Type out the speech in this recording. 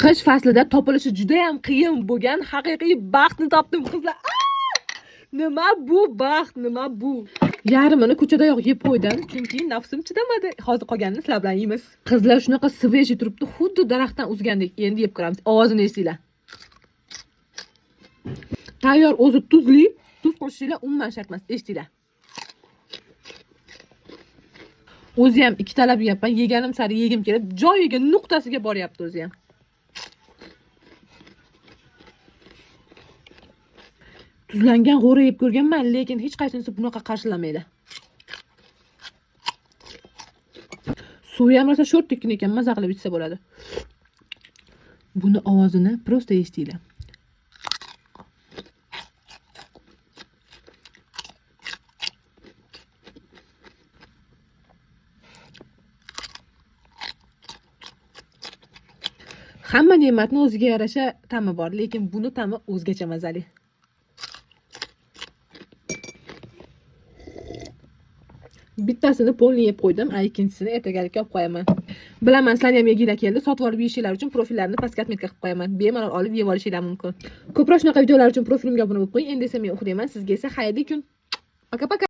Qish faslida topilishi juda ham qiyin bo'lgan haqiqiy baxtni topdim, qizlar. Nima bu baxt, nima bu? Yarmini ko'chadayoq yeb qo'ydim, chunki nafsim chidamadi. Hozir qolganini sizlar bilan yeymiz. Qizlar, shunaqa свежий turibdi, xuddi daraxtdan uzgandek. Endi yeb ko'ramiz. Ovozini eshitinglar. Tayyor, o'zi tuzli, tuz qo'shishinglar umuman shart emas. Eshitinglar. O'zi ham ikkitalab yeyapman, yeganim sari yegim kelib, joyiga, nuqtasiga boryapti o'zi ham. Tuzlangan g'o'ra yeb ko'rganman, lekin hech qaysinisi bunaqa qarshilamaydi. Suvi ham rosa sho'rtdekkin ekan, maza qilib ichsa bo'ladi. Buni ovozini просто eshitinglar. Hamma ne'matni o'ziga yarasha ta'mi bor, lekin buni ta'mi o'zgacha mazali. Bittasini полный yeb qo'ydim, a ikkinchisini ertagalikka olib qo'yaman. Bilaman, sizlarni ham yeginglar keldi. Sotib olib yeyishinglar uchun profillarni pastga отметка qilib qo'yaman. Bemalol olib yeb olishinglar mumkin. Ko'proq shunaqa videolar uchun profilimga obuna bo'lib qo'ying. Endi esa men uxlayman. Sizga esa xayrli kun. Пока-пока.